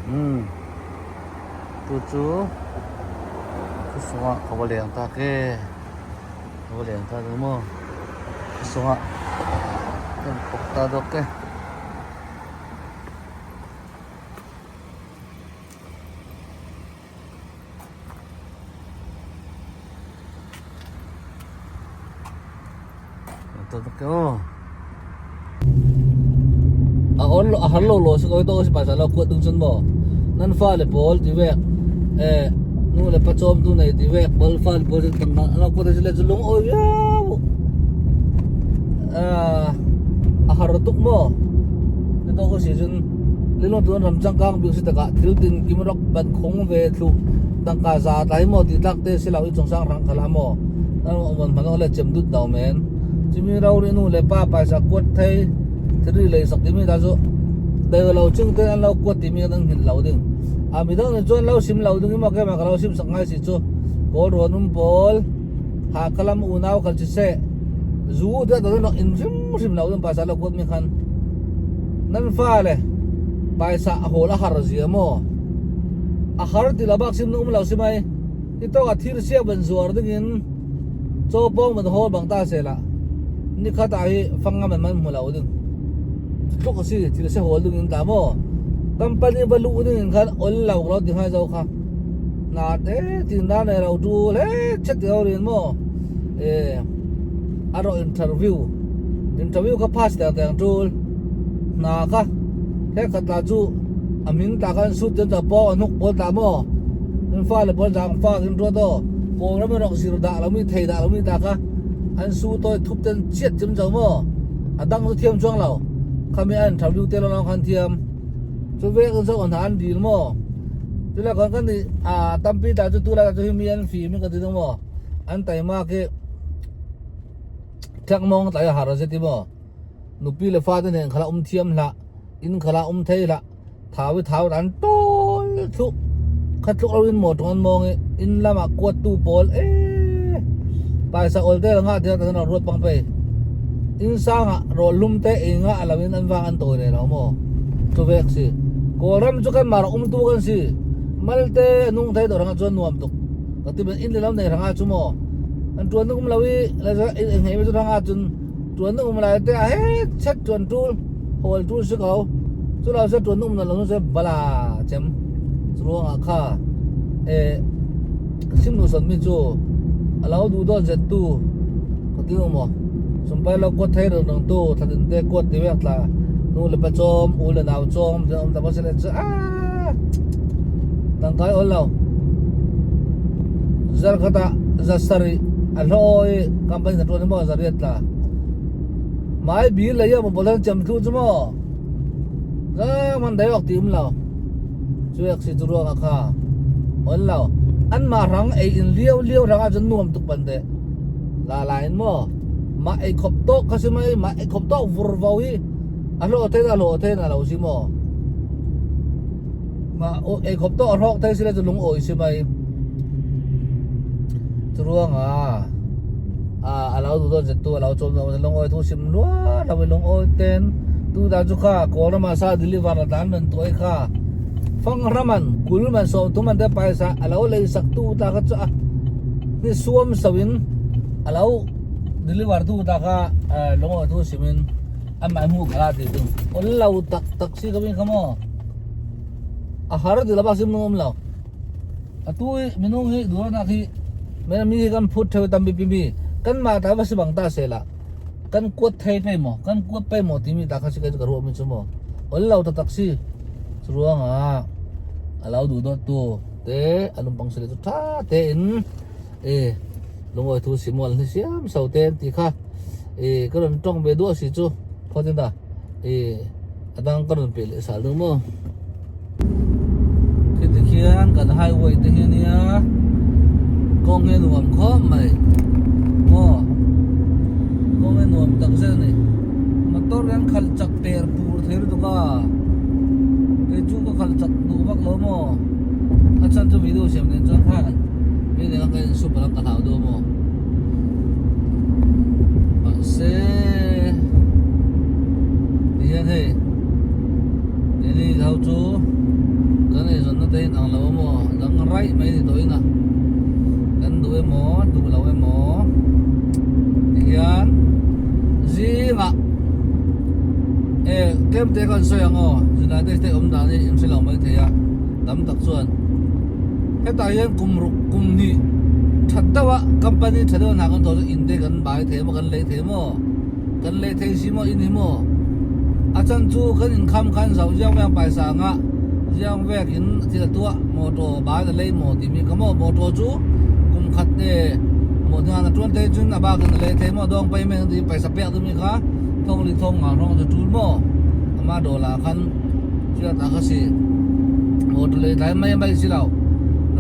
Umm chu chu khawsungah ka va leng tak e ka va leng tak ang maw khawsungah ka rawn khawk ta dawk e. A on a har lo lo si ko to si pa sa lo khuat dung chun mo nan fa le pawl ti vek e nu le pa chawm tu nei ti vek bol fa le pawl tang na lo khuat si le chu lung oi viau a a har tuk mo ni to ko si chun lilong tuan ram changkang bik si takah thil tin kim rok ban khong ve thlu tangka za tlai mo ti tlak te si lo i chong sang rang khala mo nan mon man le chem dut dau men chimi ro ri nu le pa paisa kuat thei thiri lei sak timi ta chu deu lo ching te an lo kuat timi an hin lo ding a mi dang ni chuan lo sim lo ding emaw ke ma ka lo sim sak ngai si chu kawl ruan um pawl ha kalam unau khal chi se zu te ta no in hrim hrim lo ding paisa lo kuat mi khan nan fa le paisa a hol a har zia maw a har ti lo bak sim um lo si mai ti tawk a thir siak ban zuar ding in chaw pawng ban hawl bang ta se la ni khat ah hi fang nga man man hmu lo ding tluk a si thil se hawl ding in ta maw company va luh ding in khan ol lo lo ti ngai zo kha na te tin da nei lo tu le chet ti ho rin maw e a ro interview interview kha pass teng teng tul hna kha he khat la chu a ming ta khan sut ten ta pawng a hnuk pawl ta maw an fa le pawl dang fa in ruat aw kawl ram in rak zir dah lomi thei dah lomi ta kha an su tawi thup ten chiat chim zo maw a dang chu thiam chuang lo khami an interview te lo khan thiam chu vek zo an han dil maw chu la kan kan ni a tampi ta chu tu la chu hi mi an fi mi ka ti maw an taima ke thak mong tlai har a ti maw nupi le fa te nen khala um thiam hlah in khala um thei hlah thau i thau an tawl thlu kha tluk lo in maw tong an mawng i in lamah kuat tu pawl e paisa ol te nga te kan ruat pang pe in sanga ro lum te e nga alawin an wang an toy re lo mo chu vek si kawlram chu kan mar um tu kan si malte nung thei do ranga chuan nuam tuk ka ti ben in le lo nei ranga chu mo an tuan um lo i la ngei chu ranga chun tuan um lai te a he chet tuan tul hol tul si ko chu lo se tuan um na lo se bala chem ruang ah kha e sim nu son mi chu alo du don zet tu ka ti mo sumpai lo ko thei rong rong tu thlatin te ko ti wek tla nu le pa chom u le nau chom te om ta ba se le chu a tangkai ol lo zar khata za sari a hloi company na tuan mo zariat tla mai bi le ya mo bolan chem thu chu mo za man dai ok ti um lo chu ek si chu ruang a kha on lo an ma rang ei in liau liau rang a chun nuam tuk ban de la la in mo ma ei khop tok kha si mai ma ei khop tok vur vo hi a hlo the na hlo the na lo si mo ma o ei khop tok a hlok thei si le chu lung oi si mai chu ruang a a a lo du don zet tu a lo chawm lo lung oi thu sim lua lo lung oi ten tu da chu kha kawl rama sa deliver a dan man tuai kha fang raman kul man sawm thum an te paisa a lo lei sak tu ta kha chu a ni suam sawin a lo deliver tu ta kha lung oi thu simin amah hmu khala ti tu ol lo tak tak si ka win kha maw a har ti lama sim nung awm lo a tu hi minung hi duhawnak hi mena mi hi kan phut theu tam pi mi kan mah ta va si bang ta se la kan kuat thei pe maw kan kuat pe maw timi ta kha si ka ruah mi chu maw ol lo ta tak si ruangah a lo duh dawt tu te anum pang sile chu tha te in e lungawi thu simual ni siam so te ti kha e ka ron tong ve duah si chu phawtin da e adang ka rawn pe leh sal deuh maw khiti khian kan highway te hi ania kawng hi a nuam khawp mai maw kawng hi a nuam tak zet ani motor hian khalh chak per pur thei lutuk a kei chu ka khalh chak duh vak lo maw a chhan chu video siam nen chuan khan mi nena ka insup a lam ka hlau deuh a maw mahse ti hian hei keini ho chu kan. daih mai ni tawhin a kan duh emaw duh lo emaw tihian zingah e tlem te khan sawi ang aw United States awm dan hi in hre lo mai thei a tam tak chuan hetah hian kum ruk kum hnih that deuh a company tha deuh a hna kan thawh chu in te kan bai thei emaw kan lei thei emaw kan lei thei si maw in hi maw a chan chu kan inkham khan zauh ziang vek paisa anga ziang vek in thil a tuah motor bai a lei maw tih mi kha maw motor chu kum khat te maw hna tuan te chun a bak in a lei thei maw dawng payment an tih paisa pek deuh mi kha thawng li thawng nga rawng chu tul maw ama dawr lah khan hriat a kha si motor lei tlai mai mai si lo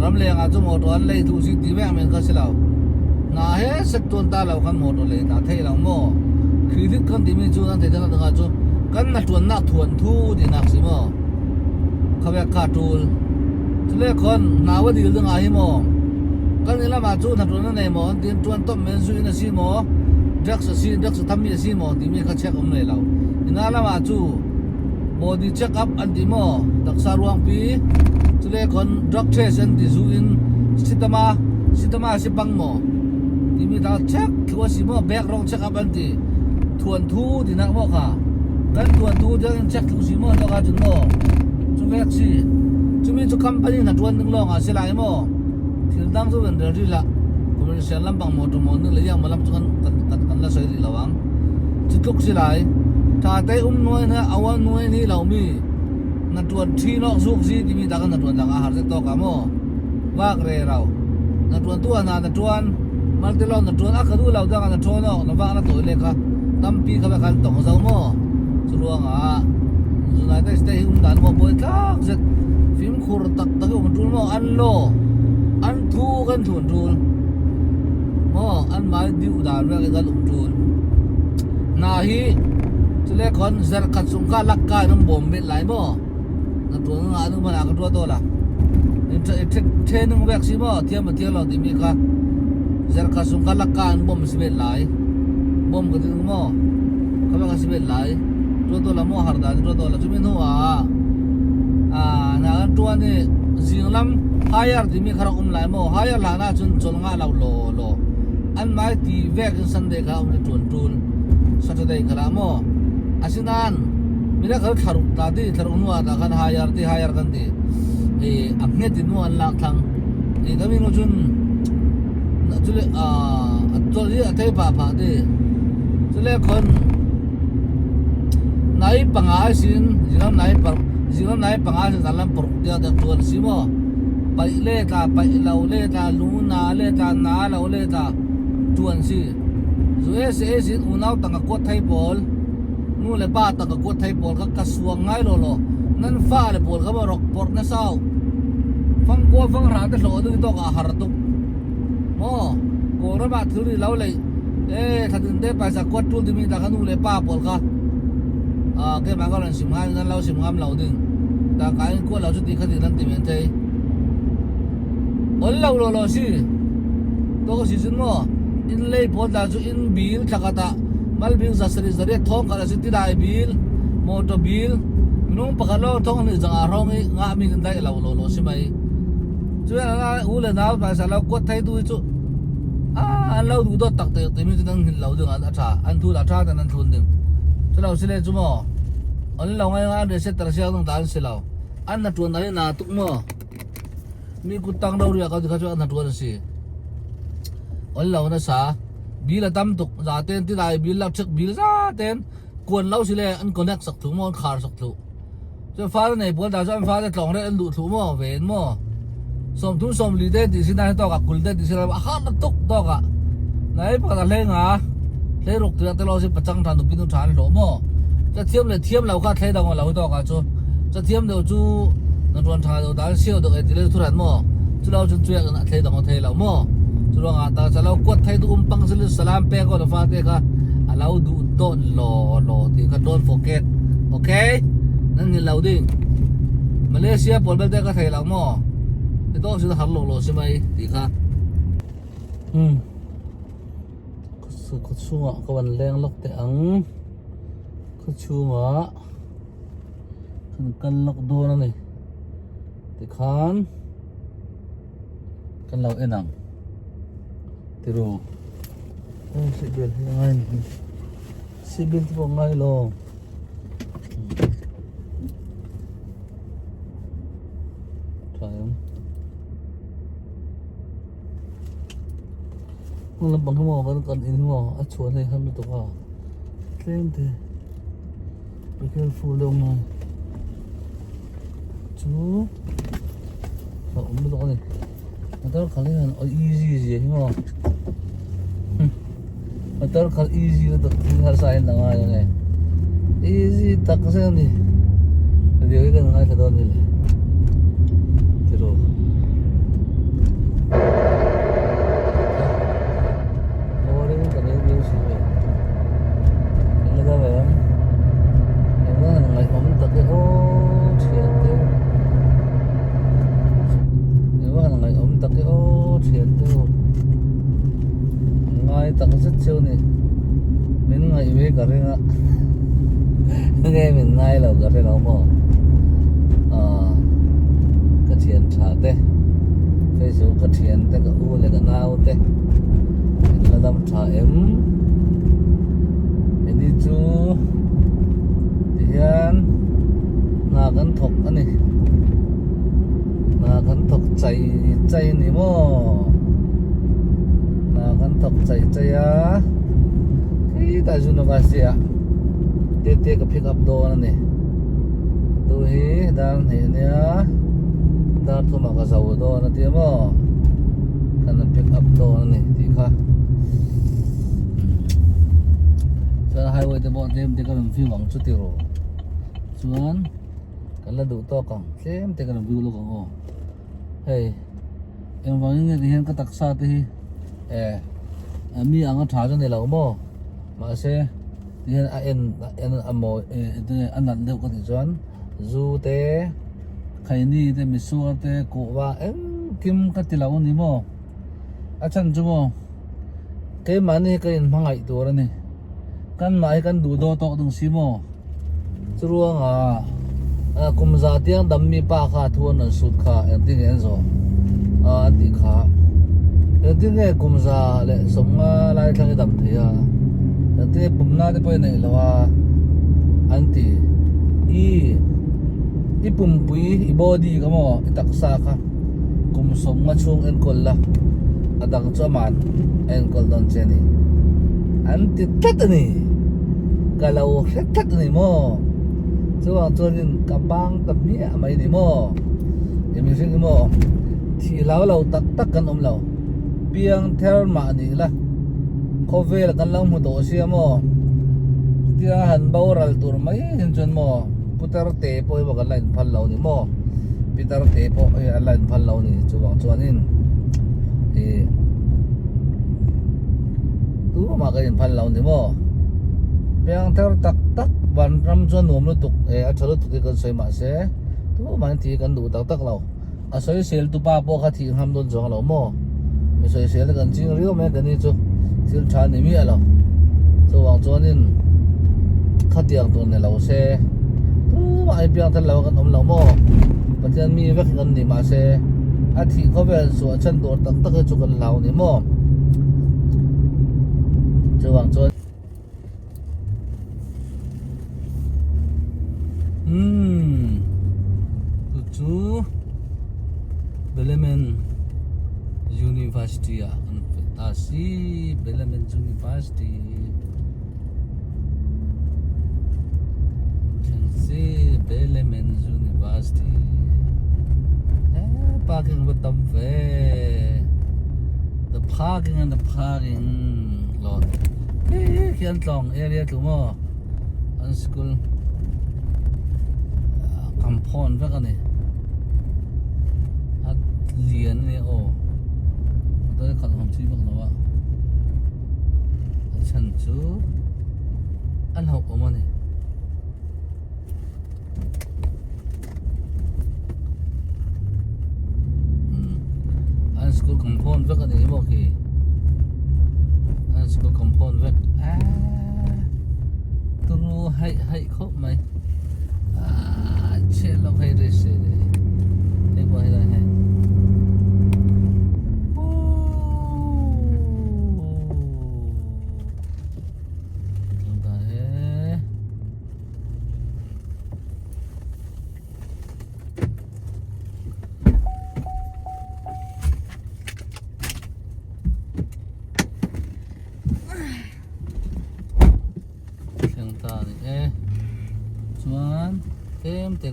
ram leng ah chu motor an lei duh si tih vek men kha si lo hna he sek tuan ta lo khan motor lei ta theih lo maw credit kan tih mi chu an thei tana tanga chu kan na tuan nak thuan thu tih nak si maw khawek kha tul chule khawn hna va dil ding ah hi maw kan in lamah chu hna tuan a nei maw an tin tuan tawp men zu in a si maw drugs a si drugs a tham mi a si maw tih mi kha check awm nei lo ina lamah chu body check up an ti maw taksa ruang pi chule khawn drug test an ti zu in sitama sitama a si pang maw tih mi ta check thu a si maw background check up an ti thuan thu ti nak maw kha kan thuan thu te an check thu si maw to kha chun maw chu vek si chumi chu company hna tuan ding lawng ah si lai maw thil dang chu kan rel rih lah commercial lampang maw tu maw nu leh yang maw lam chu kan kan kan la sawi rih lo ang chu tluk si lai tha te um nuai na awan nuai ni lo mi na tuan thi lawk zuk zi timi ta kan na tuan dang a har zet tawk ah maw vak re rau na tuan tu ah na tuan maltilawng na tuan a ka duh lo dang ah na thawn awk na vak na tawi leh kha tampi kha vek khan tawng zo maw chu ruangah United States hi um dan maw pawi tlak zet fimkhur tak tak hi um tul maw an law an thu kan thun tul maw an mahni deuh dan vel hi kan um tul hna hi chule khawn zarkhat chung kha lak kai an bawm bet lai maw na tuan nga nu mana ka tua to la training vek si maw thiam a thiam lo timi kha zarkhat sung kha lakka an bom si bet lai bom ka ti maw kha ka si bet lai tua to la maw har dan tua to la chumi hnu a a na kan tua ni zing lam higher timi kha rak um lai maw higher la na chun chol nga lo lo lo an mai ti vek in Sunday kha um ni tuan tul Saturday kha la maw asinan Mina kal thlaruk ta ti thlaruk hnuah tah khan hire ti hire kan ti i a hmet in maw an lak thlang i ka minu cun cule a chol hi a thei phah phah ti cule khon nai panga sin zinglam nai par zinglam nai panga sin zanlam paruk tia ta tuan si maw paih le tla paih lo le tla lu na le tla na lo le tla tuan si USA sin unau tanga kuat thei pawl Nu le pa tak a kuat thei pawl kha ka suang ngai law law. Nan fa le pawl kha maw rak porh na sau. Fangkua fanghra te hlawh ding tawk ah har tuk. Maw Kawlram ah thilri lo lei ee thlatin te paisa kuat tul timi ta kha nu le pa pawl kha ah keimah ka ron sim ngai nan lo sim ngam lo ding. Ta ka in kuat lo cu ti kha ti nan ti men thei. Ol lo law law si. To ka si cun maw inn lei pawl ta cu inn bil thlakhat ah Malbing zasarih zariat thawng khat a si tidai bil, motor bil, minung pakhat lawng thong hnih zang ah hrawng i ngahmi kan daih lo law law si mei. Cu u le nau paisa lo kuat thei tu hi cu an lo duh dawt tak tak timi cu nan hngilh lo ding an a tha an thul a tha ten an thlun ding. Cu lo si le cu maw an lo ngai ngai an re set tar siang dong ta an si lo. An na tuan na tuk maw mi kuttang ro ria ka kha cu an na tuan a si. On lo na sa Bil a tam tuk zaten tilai bil lakchik bil zaten kuan lo si le an connect sak thu maw an khar sak thu cu fa nei pawl ta cu an fa te tlong re an duh thlu maw ven maw 30 40 te ti si na to ka kul te ti si a har tuk to ka nai pa ka hle nga hle ruk tu te lo si pachang than tu pinu than lo maw cha thiam le thiam lo kha thlei dang lo to ka chu cha thiam deuh chu na tuan tha do dan siu do e ti le thu ran maw chu lo chun chuak na thlei dang thei lo maw chu ruangah ta cha lo kuat thei tu um pang sil salam pe ko la fa te kha a lo duh don lo lo ti kha don't forget okay nan ni lo ding Malaysia pawl belte ka thei lo maw ti to sin har lo lo si mai ti kha khaw chungah ka van leng lawk teh ang khaw chungah kan kal lawk dawn a ni tikhan. Kan lo en ang tiru aw seat belt hi a ngai a ni seat belt te pawh a ngai lo tha em hmun lampang hi maw kan kan in hi maw a chhuah na hi har lutuk a tlem te be careful deuh mai chu a awm lutuk a ni motor khalh hi han easy zia hi maw motor khalh easy lutuk thil harsa in la ngai ang e easy tak zet a ni video hi kan ngaithla dawn a ni le tiraw boring ka nei viau si ve eng la dam em eng la han ngaihawm tak e aw thian te eng la han ngaihawm tak e aw thian te aw ngai tak zet cheu ni min ngaih ve ka ring a nge min ngai lo ka hre lo maw ah ka thian tha te Facebook ka thian te ka u leh ka nau te in la dam tha em heni chu tihian hna kan thawk a ni hna kan thawk chai chai a ni maw hna kan thawk chai chai a khitah university ah te te ka pick up dawn a ni tu hi dar hnih a nia dar thumah ka zo dawn a tia maw kan pick up dawn a ni tih kha chuan highway te pawh tlem te ka rawn view ang chu tiraw chuan kan la duh tawk ang tlem te ka rawn view lawk ang aw hei engvangin nge tihian ka taksa te hi eh mi anga tha chu ni lo maw mahse tihian a en a en a mawi eh enge a nalh deuh ka tih chuan zu te khaini te misuar te kuhva engkim ka ti lo a ni maw a chhan chu maw keimahni hi ka inhmangaih tur a ni kan mah hi kan duh daw tawk ding si maw Churuanga kum za tiang dam mi pa kha thu an rawn sut kha engtin nge an zawh a an tih kha engtin nge kum za leh sawmnga lai thlang i dam thei a engtin nge pumna te pawh i neih loh a an ti i i pumpui i body kha maw i taksa kha kum sawmnga chhung enkawl la a dang chu aman a enkawl dawn che a ni an ti tlat a ni. Ka lo hre tlat a ni maw? Chuvang chuanin ka bang ta hmiah mai a ni maw? I mihring hi maw thih hlau lo tak tak kan awm lo. Piang ther mah ni ila khawvel kan lo hmu tawh sia maw? Chutia han boral tur mai hin chuan maw putar te pawh hi maw kan la inphal lo a ni maw? Pitar te pawh hi an la inphal lo a ni. Chuvang chuanin ih. Tumah ka inphal lo ni maw? Piang thar tak tak van ram chuan nuam lutuk eh a tha lutuk hi kan sawi mahse tumah in thih kan duh tak tak lo. A sawisel tu pa pawh kha thih ngham dawn chuang lo maw? Mi sawisel te kan ching riau mai a kani chu thil tha ni miah lo. Chuvang chuanin khatiang tur ni lo se tumah hi piang thar lo kan awm lo maw? Pathian mi vek kan ni mahse a thih khawvel suah chhan tur tak tak hi chu kan hlau ni maw? Chuvang chuan umm chu chu Belemen University ah an pe ta si Belemen University thleng si Belemen University eh parking va tam ve. The parking and the parking lot hi khian tlawng area tlu maw an school compound vek a ni a lian a ni aw motor hi khalh awm chi vak lo a a chhan chu a hlauhawm a ni. An school compound vek a ni hi maw khi an school compound vek aaa turu haih haih khawp mai aaa chhiat loh hei rei se hei pawh helai hei.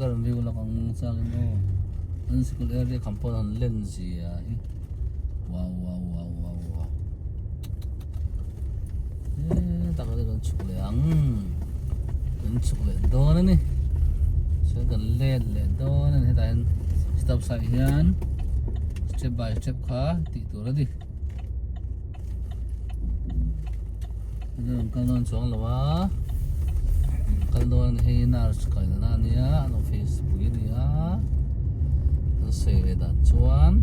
ka rawn view lawk ang changin aw an sikul area compound han len zia hi wow wow wow wow wow hetah kan rawn chhuk leh ang kan chhuk leh dawn a ni chuan kan let leh dawn a ni hetah hian stop sign hian step by step kha tih tur a ni. An kal dawn chuang lo a kal dawn hei nurse kalna a nia an office pui a ni a an sawi ve dan chuan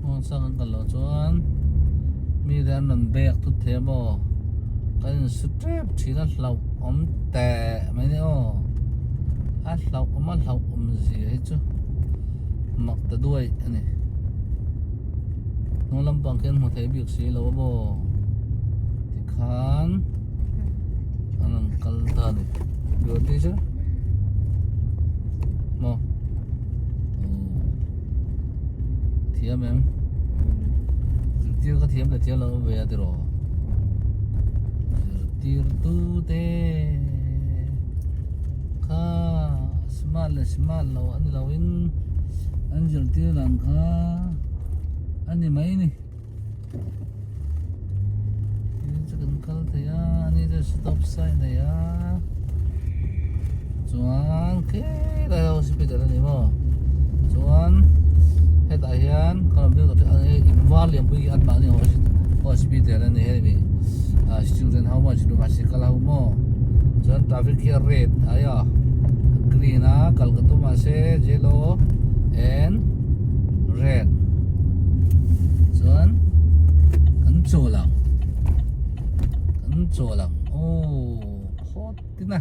hmun sang an kal loh chuan mi te an rawn bek thut thei a maw kan insu tep thin a hlauh awm teh mai ni aw a hlauh awm a hlauh awm zia hi chu mak ta duai a ni hnung lampang khian hmu thei bik si lo a maw tikhan an rawn kal ta a ni your teacher maw thiam em zirtir ka thiam leh thiam lo ve a tiraw zirtir tu te kha smart leh smart lo a ni lo in an zirtir dan kha a ni mai ni chu kan kal thei a ani chu stop sign nei a chuan khilai ho hospital a ni maw chuan hetah hian ka rawn biak tawh hei in var lian pui hi an mahni hospital a ni hei mi ah student ho maw university kal ho maw chuan traffic hi a red ai a green a kal ka tum mahse yellow and red chuan kan chawl ang kan chawl ang aw hot tina.